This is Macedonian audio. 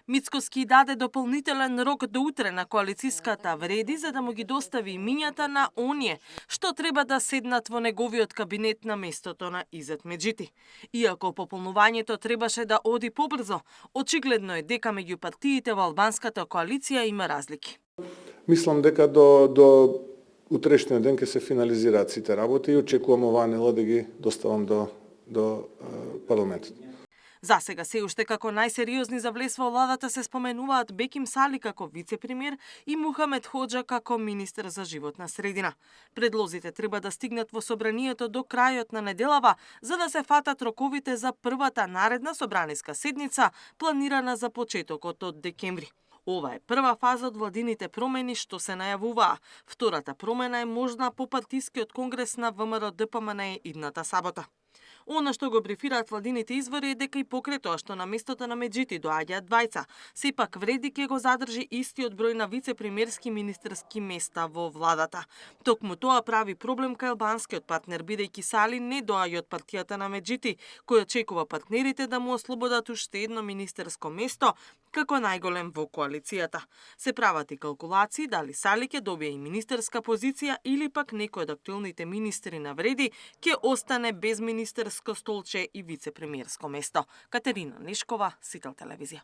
Мицкоски даде дополнителен рок до утре на коалицијската вреди за да му ги достави имињата на оние што треба да седнат во неговиот кабинет на местото на Изет Меджити. Иако пополнувањето требаше да оди побрзо, очигледно е дека меѓу партиите во албанската коалиција има разлики. Мислам дека до утрешниот ден ќе се финализираат сите работи и очекувам оваа недела да ги доставам до парламентот. За сега се уште како најсериозни за влез во владата се споменуваат Беким Сали како вице-премиер и Мухамед Хоџа како министер за животна средина. Предлозите треба да стигнат во собранието до крајот на неделава за да се фатат роковите за првата наредна собраниска седница планирана за почетокот од декември. Ова е прва фаза од владините промени што се најавуваа. Втората промена е можна по партискиот конгрес на ВМРО-ДПМН идната сабота. Она што го брифираат владините извори е дека и покрај тоа што на местото на Меджити доаѓаат двајца, сепак вреди ќе го задржи истиот број на вице-премиерски министерски места во владата. Токму тоа прави проблем кај албанскиот партнер, бидејќи Сали не доаѓа од партијата на Меджити, кој очекува партнерите да му ослободат уште едно министерско место како најголем во коалицијата. Се прават и калкулации дали Сали ќе добие и министерска позиција или пак некој од актуелните министри на вреди ќе остане без министерско столче и вице-премиерско место. Катерина Нешкова, Сител телевизија.